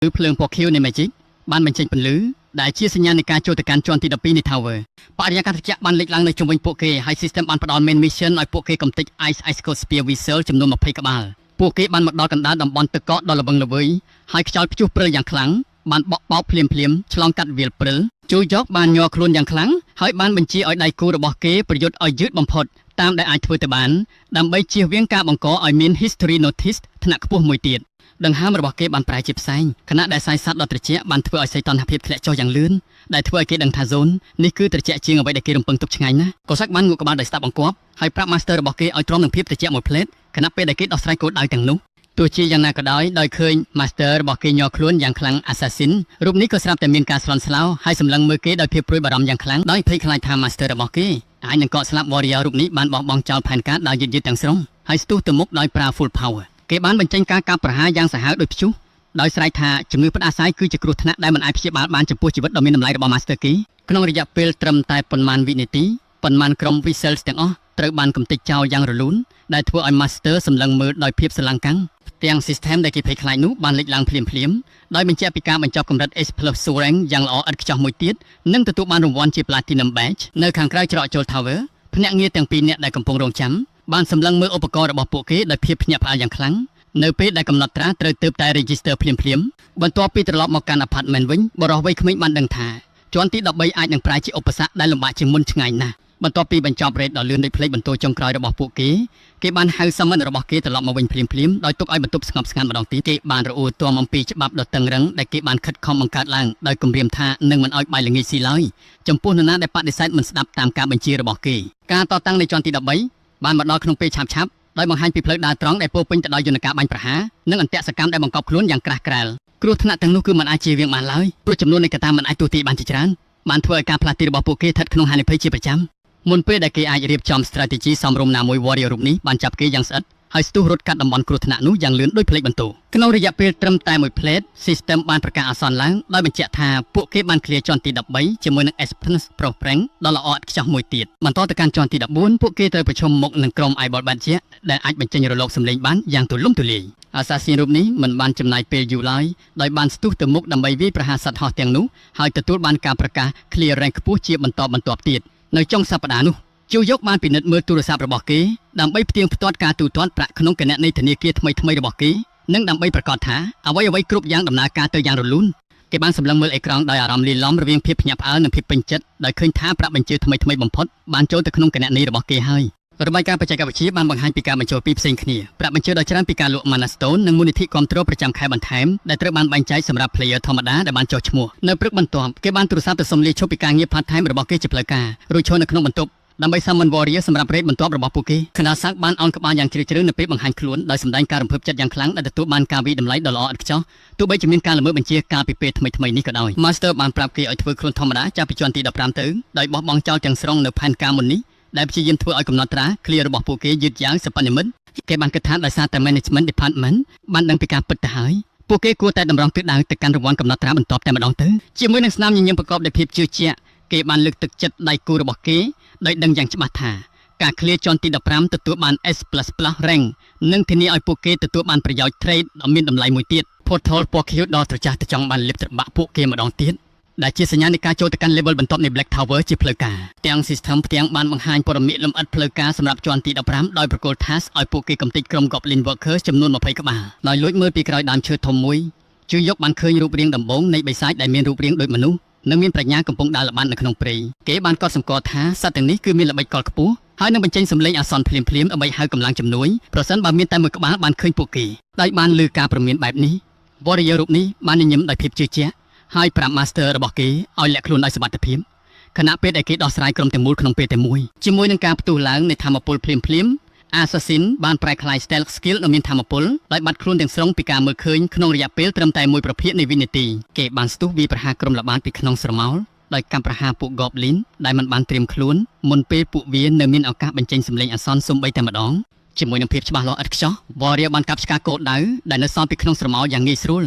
ឬភ្លើងពណ៌ខៀវនៃ Magic បានបញ្ចេញពន្លឺដែលជាសញ្ញានៃការចូលទៅកាន់ជាន់ទី12នៃ Tower បរិយាកាសត្រជាក់បានលេចឡើងនៅជុំវិញពួកគេហើយ system បានផ្ដល់ main mission ឲ្យពួកគេកំទេច Ice Ice Cold Spear Whistle ចំនួន20ក្បាលពួកគេបានមកដល់កណ្ដាលតំបន់ទឹកកកដ៏ល្វឹងល្វើយហើយខ្យល់ព្យុះព្រិលយ៉ាងខ្លាំងបានបក់បោកភ្លាមភ្លាមឆ្លងកាត់វាលព្រិលជូយកបានញ័រខ្លួនយ៉ាងខ្លាំងហើយបានបញ្ជាឲ្យដៃគូរបស់គេប្រយុទ្ធឲ្យយឺតបំផុតតាមដែលអាចធ្វើទៅបានដើម្បីជៀសវាងការបង្កឲ្យមាន history notice ថ្នាក់ខ្ពស់មួយទៀតដង្ហើមរបស់គេបានប្រែជាផ្សែងខណៈដែលសាយសត្វដ៏ត្រជាក់បានធ្វើឲ្យសីតុណ្ហភាពធ្លាក់ចុះយ៉ាងលឿនដែលធ្វើឲ្យគេដឹងថា zone នេះគឺត្រជាក់ជាងអ្វីដែលគេរំពឹងទុកឆ្ងាយណាស់កូសាក់បានងក់ក្បាលដោយស្ដាប់បង្គាប់ហើយប្រាប់ master របស់គេឲ្យទ្រាំនឹងភាពត្រជាក់មួយភ្លែតខណៈពេលដែលគេដោះស្រាយគោលដៅទាំងនោះទោះជាយ៉ាងណាក៏ដោយដោយឃើញ Master របស់គេញ័រខ្លួនយ៉ាងខ្លាំង Assassin រូបនេះក៏ស្រាប់តែមានការស្លន់ស្លោហើយសម្លឹងមើលគេដោយភាពព្រួយបារម្ភយ៉ាងខ្លាំងដោយភ័យខ្លាចថា Master របស់គេអាចនឹងកកស្លាប់ Warrior រូបនេះបានបោះបង់ចោលផែនការដោយយឺតៗទាំងស្រុងហើយស្ទុះទៅមុខដោយប្រើ full power គេបានបញ្ចេញការកាប់ប្រហារយ៉ាងសាហាវដោយព្យុះដោយស្រែកថាជំងឺផ្ដាសាយគឺជាគ្រោះថ្នាក់ដែលមិនអាចព្យាបាលបានចំពោះជីវិតដ៏មានតម្លៃរបស់ Master គេក្នុងរយៈពេលត្រឹមតែប៉ុន្មានវិនាទីប៉ុន្មានក្រុម Vessels ទាំងអស់ត្រូវបានកំទេចចោលយ៉ាងរលូនដែលធ្វើឲ្យ Master សម្លឹងមើលដោយភាពស្រឡាំងកាំងទាំង system ដែលគេភ័យខ្លាចនោះបានលេចឡើងភ្លាមភ្លាមដោយបញ្ជាក់ពីការបញ្ចប់កម្រិត S+ Rank យ៉ាងល្អឥតខ្ចោះមួយទៀតនិងទទួលបានរង្វាន់ជា Platinum Badge នៅខាងក្រៅច្រកចូល Tower ភ្នាក់ងារទាំងពីរនាក់ដែលកំពុងរងចាំបានសម្លឹងមើលឧបករណ៍របស់ពួកគេដោយភាពភ្ញាក់ផ្អើលយ៉ាងខ្លាំងនៅពេលដែលកំណត់ត្រាត្រូវទើបតែ register ភ្លាមភ្លាមបន្ទាប់ពីត្រឡប់មកកាន់ apartment វិញបុរសវ័យក្មេងបានដឹងថាជាន់ទី13អាចនឹងប្រែជាឧបសគ្គដែលលំបាកជាងមុនឆ្ងាយណាស់បន្ទាប់ពីបញ្ចប់ raid ដ៏លឿនដូចភ្លេចបន្ទោចុងក្រោយរបស់ពួកគេគេបានហៅ summon របស់គេត្រឡប់មកវិញភ្លាមភ្លាមដោយទុកឲ្យបន្ទប់ស្ងប់ស្ងាត់ម្ដងទៀតគេបានរអ៊ូទាំអំពីច្បាប់ដ៏តឹងរឹងដែលគេបានខិតខំបង្កើតឡើងដោយគំរាមថានឹងមិនឲ្យបាយល្ងាចស៊ីឡើយចំពោះនរណាដែលបដិសេធមិនស្ដាប់តាមការបញ្ជារបស់គេការតតាំងនៃជាន់ទី13បានមកដល់ក្នុងពេលឆាប់ៗដោយបង្ហាញពីផ្លូវដើរត្រង់ដែលពោពេញទៅដោយយន្តការបាញ់ប្រហារនិងអន្ទាក់សកម្មដែលបង្កប់ខ្លួនយ៉ាងក្រាស់ក្រែលគ្រោះថ្នាក់ទាំងនោះគឺមិនអាចជៀសវាងបានឡើយព្រោះចំនួននៃកត្តាមិនអាចទស្សន៍ទាយបានជាច្រើនបានធ្វើឲ្យការផ្លាស់ទីរបស់ពួកគេស្ថិតក្នុងហានិភ័យជាប្រចាំមុនពេលដែលគេអាចរៀបចំ strategy សមរម្យណាមួយ warrior រូបនេះបានចាប់គេយ៉ាងស្អិតហើយស្ទុះរត់កាត់តំបន់គ្រោះថ្នាក់នោះយ៉ាងលឿនដូចភ្លេចបន្ទោក្នុងរយៈពេលត្រឹមតែមួយភ្លែត system បានប្រកាសអាសន្នឡើងដោយបញ្ជាក់ថាពួកគេបាន clear ជាន់ទី13ជាមួយនឹង S Plus Pro Prank ដ៏ល្អឥតខ្ចោះមួយទៀតបន្តទៅកាន់ជាន់ទី14ពួកគេត្រូវប្រឈមមុខនឹងក្រុម Eyeball Badger ដែលអាចបញ្ចេញរលកសំឡេងបានយ៉ាងទូលំទូលាយ Assassin រូបនេះមិនបានចំណាយពេលយូរឡើយដោយបានស្ទុះទៅមុខដើម្បីវាយប្រហារសត្វហោះទាំងនោះហើយទទួលបានការប្រកាស clear rank ខ្ពស់ជាបន្តបន្ទាប់ទៀតនៅចុងសប្តាហ៍នោះជូយកបានពិនិត្យមើលទូរស័ព្ទរបស់គេដើម្បីផ្ទៀងផ្ទាត់ការទូទាត់ប្រាក់ក្នុងគណនីធនាគារថ្មីៗរបស់គេនិងដើម្បីប្រកាសថាអ្វីអ្វីគ្រប់យ៉ាងដំណើរការទៅយ៉ាងរលូនគេបានសម្លឹងមើលអេក្រង់ដោយអារម្មណ៍លាយឡំរវាងភាពភ្ញាក់ផ្អើលនិងភាពពេញចិត្តដោយឃើញថាប្រាក់បញ្ជើថ្មីៗបំផុតបានចូលទៅក្នុងគណនីរបស់គេហើយរបាយការណ៍បច្ចេកវិទ្យាបានបង្ហាញពីការបញ្ចូលពីរផ្សេងគ្នាប្រាក់បញ្ជើដ៏ច្រើនពីការលក់ Mana Stone និងមូលនិធិគាំទ្រប្រចាំខែបន្ថែមដែលត្រូវបានបែងចែកសម្រាប់ player ធម្មតាដែលបានចុះឈ្មោះនៅព្រឹកបន្ទាប់គេបានទូរស័ព្ទទៅសុំលាឈប់ពីការងារ part time របស់គេជាផ្លូវការរួចឈរនៅក្នុងបន្ទប់ដើម្បី summon warrior សម្រាប់ raid បន្ទាប់របស់ពួកគេខណៈសាក់បានអោនក្បាលយ៉ាងជ្រាលជ្រៅនៅពេលបង្ហាញខ្លួនដោយសម្ដែងការរំភើបចិត្តយ៉ាងខ្លាំងដែលទទួលបានការវាយតម្លៃដ៏ល្អឥតខ្ចោះទោះបីជាមានការល្មើសបញ្ជាកាលពីពេលថ្មីៗនេះក៏ដោយ Master បានប្រាប់គេឲ្យធ្វើខ្លួនធម្មតាចាប់ពីជាន់ទី15ទៅដោយបោះបង់ចោលទាំងស្រុងនៅផែនការមុននេះដែលព្យាយាមធ្វើឲ្យកំណត់ត្រា clear របស់ពួកគេយឺតយ៉ាវសិប្បនិម្មិតគេបានគិតថាដោយសារតែ management department បានដឹងពីការពិតទៅហើយពួកគេគួរតែតម្រង់ទិសដៅទៅកាន់រង្វាន់កំណត់ត្រាបន្ទាប់តែម្ដងទៅជាមួយនឹងស្នាមញញឹមប្រកបដោយភាពជឿជាក់គេបានលើកទឹកចិត្តដៃគូរបស់គេដោយដឹងយ៉ាងច្បាស់ថាការ clear ជាន់ទី15ទទួលបាន S++ rank និងធានាឲ្យពួកគេទទួលបានប្រយោជន៍ trade ដ៏មានតម្លៃមួយទៀត Portal ពណ៌ខៀវដ៏ត្រចះត្រចង់បានលេបត្របាក់ពួកគេម្ដងទៀតដែលជាសញ្ញានៃការចូលទៅកាន់ level បន្ទាប់នៃ Black Tower ជាផ្លូវការទាំង system ផ្ទាំងបានបង្ហាញព័ត៌មានលម្អិតផ្លូវការសម្រាប់ជាន់ទី15ដោយប្រគល់ task ឲ្យពួកគេកំទេចក្រុម Goblin Workers ចំនួន20ក្បាលដោយលួចមើលពីក្រោយដើមឈើធំមួយជឿយកបានឃើញរូបរាងដំបូងនៃបិសាចដែលមានរូបរាងដូចមនុស្សនិងមានប្រាជ្ញាកំពុងដើរល្បាតនៅក្នុងព្រៃគេបានកត់សម្គាល់ថាសត្វទាំងនេះគឺមានល្បិចកលខ្ពស់ហើយនឹងបញ្ចេញសម្លេងអាសន្នភ្លាមៗដើម្បីហៅកម្លាំងជំនួយប្រសិនបើមានតែមួយក្បាលបានឃើញពួកគេដោយបានលើការព្រមានបែបនេះ Warrior រូបនេះបានញញឹមដោយភាពជឿជាក់ហើយប្រាប់ Master របស់គេឲ្យលាក់ខ្លួនដោយសុវត្ថិភាពខណៈពេលដែលគេដោះស្រាយក្រុមទាំងមូលក្នុងពេលតែមួយជាមួយនឹងការផ្ទុះឡើងនៃធម្មពលភ្លាមភ្លាម Assassin បានប្រែក្លាយ Stealth Skill ដ៏មានធម៌ពលដោយបាត់ខ្លួនទាំងស្រុងពីការមើលឃើញក្នុងរយៈពេលត្រឹមតែមួយប្រភាគនៃវិនាទីគេបានស្ទុះវាយប្រហារក្រុមល្បាតពីក្នុងស្រមោលដោយកាំប្រហារពួក Goblin ដែលមិនបានត្រៀមខ្លួនមុនពេលពួកវានៅមានឱកាសបញ្ចេញសម្លេងអាសន្នសូម្បីតែម្ដងជាមួយនឹងភាពច្បាស់លាស់ឥតខ្ចោះ Warrior បានកាប់ឆ្ការគោលដៅដែលនៅសល់ពីក្នុងស្រមោលយ៉ាងងាយស្រួល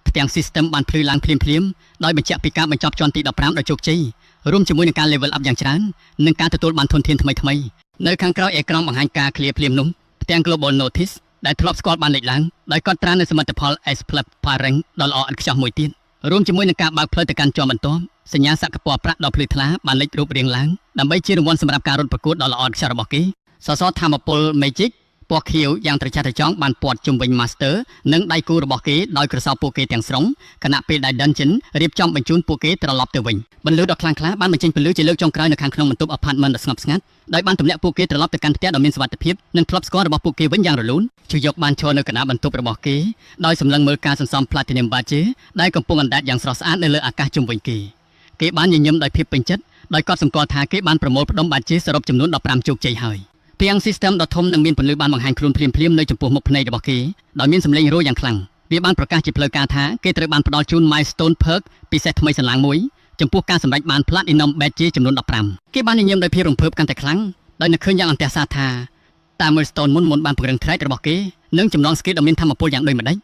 ផ្ទាំង system បានភ្លឺឡើងភ្លាមភ្លាមដោយបញ្ជាក់ពីការបញ្ចប់ជាន់ទី15ដោយជោគជ័យរួមជាមួយនឹងការ level up យ៉ាងច្រើននិងការទទួលបានធនធានថ្មីៗនៅខាងក្រោយអេក្រង់បង្ហាញការ clear ភ្លាមនោះផ្ទាំង Global Notice ដែលធ្លាប់ស្គាល់បានលេចឡើងដោយកត់ត្រានូវសមិទ្ធផល S+ Parent ដ៏ល្អឥតខ្ចោះមួយទៀតរួមជាមួយនឹងការបើកផ្លូវទៅកាន់ជាន់បន្ទាប់សញ្ញាសក្កពណ៌ប្រាក់ដ៏ភ្លឺថ្លាបានលេចរូបរាងឡើងដើម្បីជារង្វាន់សម្រាប់ការរត់ប្រកួតដ៏ល្អឥតខ្ចោះរបស់គេសសរធម្មពល Magic ពណ៌ខៀវយ៉ាងត្រចះត្រចង់បានព័ទ្ធជុំវិញ Master និងដៃគូរបស់គេដោយក្រសោបពួកគេទាំងស្រុងខណៈពេលដែល Dungeon រៀបចំបញ្ជូនពួកគេត្រឡប់ទៅវិញបន្លឺដ៏ខ្លាំងក្លាបានបញ្ចេញពន្លឺជាលើកចុងក្រោយនៅខាងក្នុងបន្ទប់ apartment ដ៏ស្ងប់ស្ងាត់ដោយបានទម្លាក់ពួកគេត្រឡប់ទៅកាន់ផ្ទះដ៏មានសុវត្ថិភាពនិងធ្លាប់ស្គាល់របស់ពួកគេវិញយ៉ាងរលូនជយកបានឈរនៅកណ្ដាលបន្ទប់របស់គេដោយសម្លឹងមើលការសន្សំ Platinum Badge ដែលកំពុងអណ្ដែតយ៉ាងស្រស់ស្អាតនៅលើអាកាសជុំវិញគេគេបានញញឹមដោយភាពពេញចិត្តដោយកត់សម្គាល់ថាគេបានប្រមូលផ្ដុំ badge សរុបចំនួន15ជោគជ័យហើយ ទាំង system ដ៏ធំនឹងមានពន្លឺបានបង្ហាញខ្លួនភ្លាមៗនៅចំពោះមុខភ្នែករបស់គេដោយមានសម្លេងរោយ៉ាងខ្លាំងវាបានប្រកាសជាផ្លូវការថាគេត្រូវបានផ្ដល់ជូន milestone perk ពិសេសថ្មីសន្លាងមួយចំពោះការសម្រេចបាន Platinum Badge ចំនួន15គេបានញញឹមដោយភាពរំភើបកាន់តែខ្លាំងដោយនឹកឃើញយ៉ាងអន្ទះសារថាតើ milestone មុនមុនបានពង្រឹង trait របស់គេនិងចំណង skill ដ៏មានធម៌ពលយ៉ាងដូចម្តេច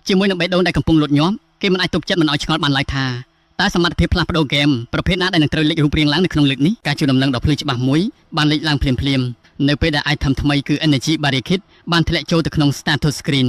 ជាមួយនឹងបេះដូងដែលកំពុងលុតញាប់គេមិនអាចទប់ចិត្តមិនឲ្យឆ្ងល់បានឡើយថាតើសមត្ថភាពផ្លាស់ប្ដូរហ្គេមប្រភេទណាដែលនឹងត្រូវលេចរូបរាងឡើងនៅក្នុងលើកនេះការជួនដំណឹងដ៏ភ្លឺច្បាស់មួយបានលេចឡើងភ្លាមៗនៅពេលដែល item ថ្មីគឺ Energy Barrier Kit បានធ្លាក់ចូលទៅក្នុង status screen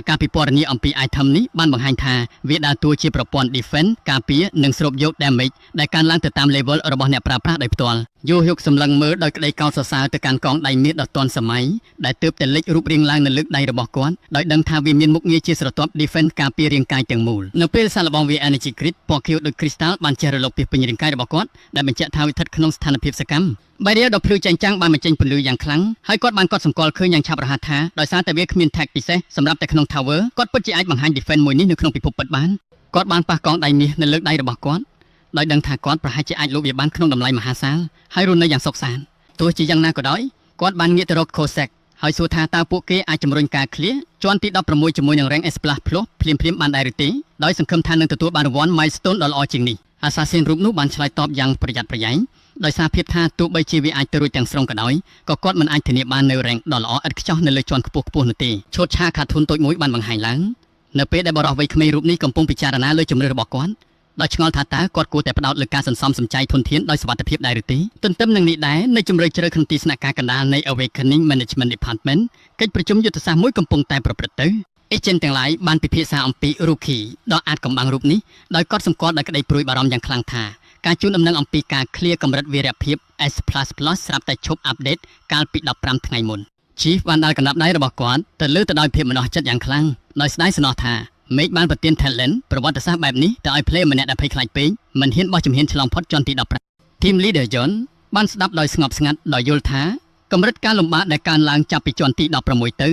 ការពិពណ៌នាអំពី item នេះបានបង្ហាញថាវាដើរតួជាប្រព័ន្ធ defense ការពារនិងស្រូបយក damage ដែលកើនឡើងទៅតាម level របស់អ្នកប្រើប្រាស់ដោយផ្ទាល់យូហុកសម្លឹងមើលដោយក្តីកោតសរសើរទៅកាន់កងដៃមាសដ៏ទាន់សម័យដែលទើបតែលេចរូបរាងឡើងនៅលើដៃរបស់គាត់ដោយដឹងថាវាមានមុខងារជាស្រទាប់ defense ការពាររាងកាយទាំងមូលនៅពេលសាកល្បងវា Energy Grid ពណ៌ខៀវដូច crystal បានជះរលកពីពេញរាងកាយរបស់គាត់ដែលបញ្ជាក់ថាវាស្ថិតក្នុងស្ថានភាពសកម្ម Barrier ដ៏ភ្លឺចែងចាំងបានបញ្ចេញពន្លឺយ៉ាងខ្លាំងហើយគាត់បានកត់សម្គាល់ឃើញយ៉ាងឆាប់រហ័សថាដោយសារតែវាគ្មាន tag ពិសេសសម្រាប់តែក្នុង tower គាត់ពិតជាអាចបង្ហាញ defense មួយនេះនៅក្នុងពិភពពិតបានគាត់បានប៉ះកងដៃមាសនៅលើដៃរបស់គាត់ដោយដឹងថាគាត់ប្រហែលជាអាចលក់វាបានក្នុងតម្លៃមហាសាលហើយរស់នៅយ៉ាងសុខសាន្តទោះជាយ៉ាងណាក៏ដោយគាត់បានងាកទៅរក Cossack ហើយសួរថាតើពួកគេអាចជំរុញការ clear ជាន់ទី16ជាមួយនឹង rank S+ ភ្លោះភ្លាមៗបានដែរឬទេដោយសង្ឃឹមថានឹងទទួលបានរង្វាន់ milestone ដ៏ល្អជាងនេះ Assassin រូបនោះបានឆ្លើយតបយ៉ាងប្រយ័ត្នប្រយែងដោយសារភាពថាទោះបីជាវាអាចទៅរួចទាំងស្រុងក៏ដោយក៏គាត់មិនអាចធានាបាននៅ rank ដ៏ល្អឥតខ្ចោះនៅលើជាន់ខ្ពស់ខ្ពស់នោះទេឈុតឆាខាធុនតូចមួយបានបង្ហាញឡើងនៅពេលដែលបរិះវ័យក្មេងរូបនេះកំពុងពិចារណាលើជំរឿរបស់គាត់ដោយឆ្ងល់ថាតើគាត់គួរតែផ្ដោតលើការសន្សំសំចៃធនធានដោយសុវត្ថិភាពដែរឬទេទន្ទឹមនឹងនេះដែរនៅជំរឿជ្រៅក្នុងទីស្នាក់ការកណ្ដាលនៃ Awakening Management Department កិច្ចប្រជុំយុទ្ធសាស្ត្រមួយកំពុងតែប្រព្រឹត្តទៅ Agent ទាំងឡាយបានពិភាក្សាអំពី Rookie ដ៏អាចកំបាំងរូបនេះដោយកត់សម្គាល់ដោយក្តីព្រួយបារម្ភយ៉ាងខ្លាំងថាការជូនដំណឹងអំពីការ clear កម្រិតវីរភាព S++ ស្រាប់តែឈប់ update កាលពី15ថ្ងៃមុន Chief បានដាល់កណ្ដាប់ដៃរបស់គាត់ទៅលើទៅដោយភាពមិនអស់ចិត្តយ៉ាងខ្លាំងដោយស្ដាយសំណោះថាមេឃបានប្រទាន talent ប្រវត្តិសាស្ត្របែបនេះទៅឲ្យ player ម្នាក់ដែលភ័យខ្លាចពេកមិនហ៊ានបោះជំហានឆ្លងផុតជាន់ទី15 Team Leader John បានស្ដាប់ដោយស្ងប់ស្ងាត់ដោយយល់ថាកម្រិតការលំបាកដែលកើនឡើងចាប់ពីជាន់ទី16ទៅ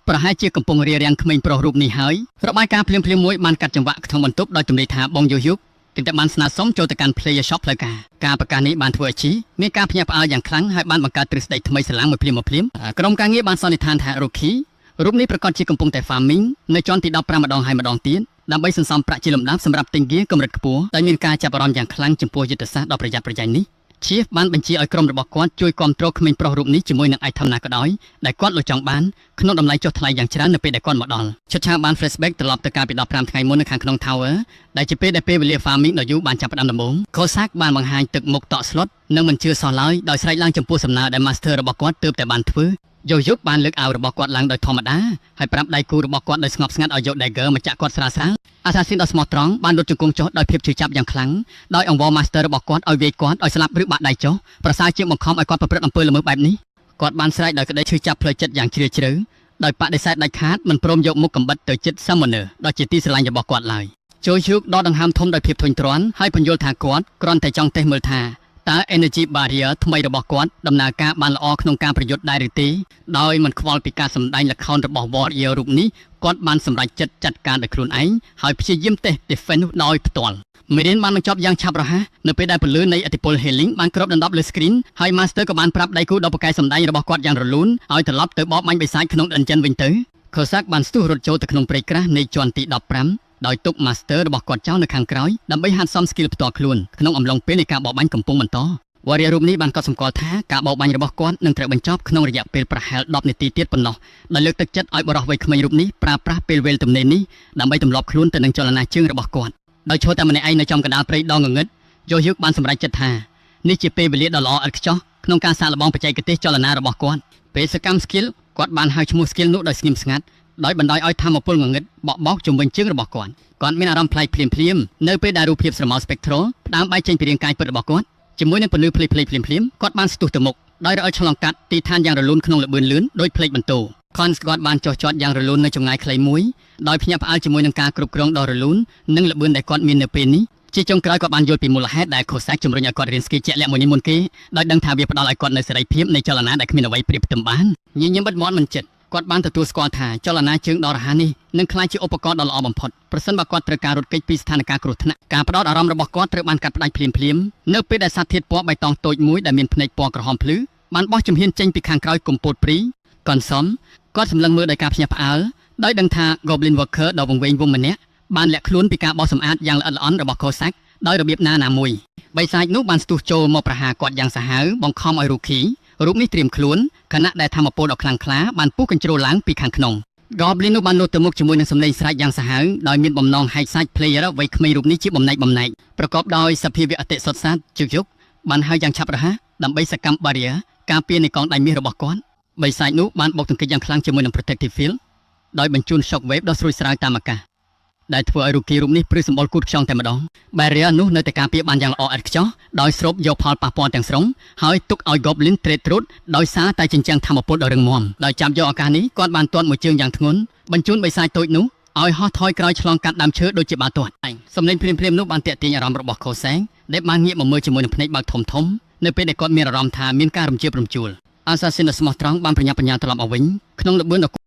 ប្រហែលជាកំពុងរារាំងក្មេងប្រុសរូបនេះហើយរបាយការណ៍ភ្លាមៗមួយបានកាត់ចង្វាក់ក្នុងបន្ទប់ដោយទម្លាយថាបងយូយុកទើបតែបានស្នើសុំចូលទៅកាន់ Player Shop ផ្លូវការការប្រកាសនេះបានធ្វើឲ្យជីមានការភ្ញាក់ផ្អើលយ៉ាងខ្លាំងហើយបានបង្កើតទ្រឹស្ដីថ្មីស្រឡាងមួយភ្លាមមួយភ្លាមក្រុមការងារបានសន្និដ្ឋានថា Rookie រូបនេះប្រកាសជាកំពុងតែ farming នៅជាន់ទី15ម្ដងហើយម្ដងទៀតដើម្បីសន្សំប្រាក់ជាលំដាប់សម្រាប់ទិញហ្គាកម្រិតខ្ពស់ដោយមានការចាប់អារម្មណ៍យ៉ាងខ្លាំងចំពោះយុទ្ធសាស្ត្រដ៏ប្រយ័ត្នប្រយែងនេះ Chief បានបញ្ជាឲ្យក្រុមរបស់គាត់ជួយគាំទ្រក្មេងប្រុសរូបនេះជាមួយនឹង item ណាក៏ដោយដែលគាត់លក់ចង់បានក្នុងតម្លៃចុះថ្លៃយ៉ាងច្រើននៅពេលដែលគាត់មកដល់ឈុតឆាកបាន flashback ត្រឡប់ទៅកាលពី15ថ្ងៃមុននៅខាងក្នុង Tower ដែលជាពេលដែលពេលវេលា farming ដ៏យូរបានចាប់ផ្ដើមដំបូង Cossack បានបង្ហាញទឹកមុខតក់ស្លុតនិងមិនជឿសោះឡើយដោយស្រែកឡើងចំពោះសំណើដែល Master របស់គាត់ទើបតែបានធ្វើយោយុកបានលើកអាវរបស់គាត់ឡើងដោយធម្មតាហើយប្រាប់ដៃគូរបស់គាត់ដោយស្ងប់ស្ងាត់ឲ្យយក dagger មកចាក់គាត់ស្រាលស្រាល Assassin ដ៏ស្មោះត្រង់បានលុតជង្គង់ចុះដោយភាពឈឺចាប់យ៉ាងខ្លាំងដោយអង្វរ Master របស់គាត់ឲ្យវាយគាត់ឲ្យស្លាប់ឬបាក់ដៃចុះប្រសើរជាងបង្ខំឲ្យគាត់ប្រព្រឹត្តអំពើល្មើសបែបនេះគាត់បានស្រែកដោយក្តីឈឺចាប់ផ្លូវចិត្តយ៉ាងជ្រាលជ្រៅដោយបដិសេធដាច់ខាតមិនព្រមយកមុខកំបិតទៅជិត Summoner ដ៏ជាទីស្រឡាញ់របស់គាត់ឡើយចូលជូកដកដង្ហើមធំដោយភាពធុញទ្រាន់ហើយពន្យល់ថាគាត់គ្រាន់តែចង់តេស្តមើលថាតើ energy barrier ថ្មីរបស់គាត់ដំណើរការបានល្អក្នុងការប្រយុទ្ធដែរឬទេដោយមិនខ្វល់ពីការសម្ដែងល្ខោនរបស់ warrior រូបនេះគាត់បានសម្រេចចិត្តចាត់ការដោយខ្លួនឯងហើយព្យាយាមតេស្ត defense ដោយផ្ទាល់មេរៀនបានបញ្ចប់យ៉ាងឆាប់រហ័សនៅពេលដែលពន្លឺនៃឥទ្ធិពល healing បានគ្របដណ្ដប់លើ screen ហើយ Master ក៏បានប្រាប់ដៃគូដ៏ពូកែសម្ដែងរបស់គាត់យ៉ាងរលូនឲ្យត្រឡប់ទៅបបបាញ់បិសាចក្នុង dungeon វិញទៅ Cossack បានស្ទុះរត់ចូលទៅក្នុងព្រៃក្រាស់នៃជាន់ទី15ដោយទុក Master របស់គាត់ចោលនៅខាងក្រោយដើម្បីហាត់សម skill ផ្ទាល់ខ្លួនក្នុងអំឡុងពេលនៃការបរបាញ់កំពុងបន្ត Warrior រូបនេះបានកត់សម្គាល់ថាការបរបាញ់របស់គាត់នឹងត្រូវបញ្ចប់ក្នុងរយៈពេលប្រហែល10នាទីទៀតប៉ុណ្ណោះដោយលើកទឹកចិត្តឲ្យបុរសវ័យក្មេងរូបនេះប្រើប្រាស់ពេលវេលាទំនេរនេះដើម្បីទម្លាប់ខ្លួនទៅនឹងចលនាជើងរបស់គាត់ដោយឈរតែម្នាក់ឯងនៅចំកណ្ដាលព្រៃដ៏ងងឹតយោយឹកបានសម្រេចចិត្តថានេះជាពេលវេលាដ៏ល្អឥតខ្ចោះក្នុងការសាកល្បងបច្ចេកទេសចលនារបស់គាត់ពេលសកម្ម skill គាត់បានហៅឈ្មោះ skill នោះដោយស្ងៀមស្ងាត់ដោយបណ្ដោយឲ្យថាមពលងងឹតបក់បោកជុំវិញជើងរបស់គាត់គាត់មានអារម្មណ៍ប្លែកភ្លាមភ្លាមៗនៅពេលដែលរូបភាពស្រមោល spectral ផ្ដើមបែកចេញពីរាងកាយពិតរបស់គាត់ជាមួយនឹងពន្លឺភ្លឺៗភ្លាមភ្លាមៗគាត់បានស្ទុះទៅមុខដោយរអិលឆ្លងកាត់ទីឋានយ៉ាងរលូនក្នុងល្បឿនលឿនដោយផ្លេកបន្ទោ Cons គាត់បានចុះចតយ៉ាងរលូននៅចម្ងាយខ្លីមួយដោយភ្ញាក់ផ្អើលជាមួយនឹងការគ្រប់គ្រងដ៏រលូននិងល្បឿនដែលគាត់មាននៅពេលនេះជាចុងក្រោយគាត់បានយល់ពីមូលហេតុដែល Cossack ជំរុញឲ្យគាត់រៀន skill ជាក់លាក់មួយនេះមុនគេដោយដឹងថាវាផ្ដល់ឲ្យគាត់នូវសេរីភាពនៃចលនាដែលគ្មានអ្វីប្រៀបផ្ទឹមបានញញឹមបិទមាត់មិនចិត្តគាត់បានទទួលស្គាល់ថាចលនាជើងដ៏រហ័សនេះនឹងក្លាយជាឧបករណ៍ដ៏ល្អបំផុតប្រសិនបើគាត់ត្រូវការរត់គេចពីស្ថានភាពគ្រោះថ្នាក់ការផ្ដោតអារម្មណ៍របស់គាត់ត្រូវបានកាត់ផ្តាច់ភ្លាមៗនៅពេលដែលសត្វធាតុពណ៌បៃតងតូចមួយដែលមានភ្នែកពណ៌ក្រហមភ្លឺបានបោះជំហានចេញពីខាងក្រោយគុម្ពោតព្រីកនសំគាត់សម្លឹងមើលដោយការភ្ញាក់ផ្អើលដោយដឹងថា Goblin Worker ដ៏វង្វេងវងម្នាក់បានលាក់ខ្លួនពីការបោសសម្អាតយ៉ាងល្អិតល្អន់របស់ Cossack ដោយរបៀបណាណាមួយបិសាចនោះបានស្ទុះចូលមកប្រហារគាត់យ៉ាងសាហាវបង្ខំឲ្យ Rookie រូបនេះត្រៀមខ្លួនខណៈដែលថាមពលដ៏ខ្លាំងក្លាបានពុះកញ្ជ្រោលឡើងពីខាងក្នុង Goblin នោះបានលោតទៅមុខជាមួយនឹងសម្លេងស្រែកយ៉ាងសាហាវដោយមានបំណងហែកសាច់ player វ័យក្មេងរូបនេះជាបំណែកបំណែកប្រកបដោយសភាវៈអតិសុទ្ធសាធជឹកយុកបានហៅយ៉ាងឆាប់រហ័សដើម្បីសកម្ម barrier ការពារនៃកងដៃមាសរបស់គាត់បិសាចនោះបានបុកទង្គិចយ៉ាងខ្លាំងជាមួយនឹង protective field ដោយបញ្ជូន shock wave ដ៏ស្រួចស្រាវតាមអាកាសដែលធ្វើឲ្យ rookie រូបនេះព្រឺសម្បុរគូតខ្យងតែម្ដង barrier នោះនៅតែការពារបានយ៉ាងល្អឥតខ្ចោះដោយស្រូបយកផលប៉ះពាល់ទាំងស្រុងហើយទុកឲ្យ Goblin ទ្រេតទ្រុតដោយសារតែចិញ្ចឹងធម្មពលដ៏រឹងមាំដោយចាប់យកឱកាសនេះគាត់បានទាត់មួយជើងយ៉ាងធ្ងន់បញ្ជូនបិសាចតូចនោះឲ្យហោះថយក្រោយឆ្លងកាត់ដើមឈើដូចជាបាល់ទាត់សំឡេងភ្លាមៗនោះបានទាក់ទាញអារម្មណ៍របស់ខូសែងដែលបានងាកមកមើលជាមួយនឹងភ្នែកបើកធំធំនៅពេលដែលគាត់មានអារម្មណ៍ថាមានការរំជើបរំជួល Assassin ដ៏ស្មោះត្រង់បានប្រញាប់ប្រញាល់ត្រឡប់មកវិញក្នុងល្បឿនដ៏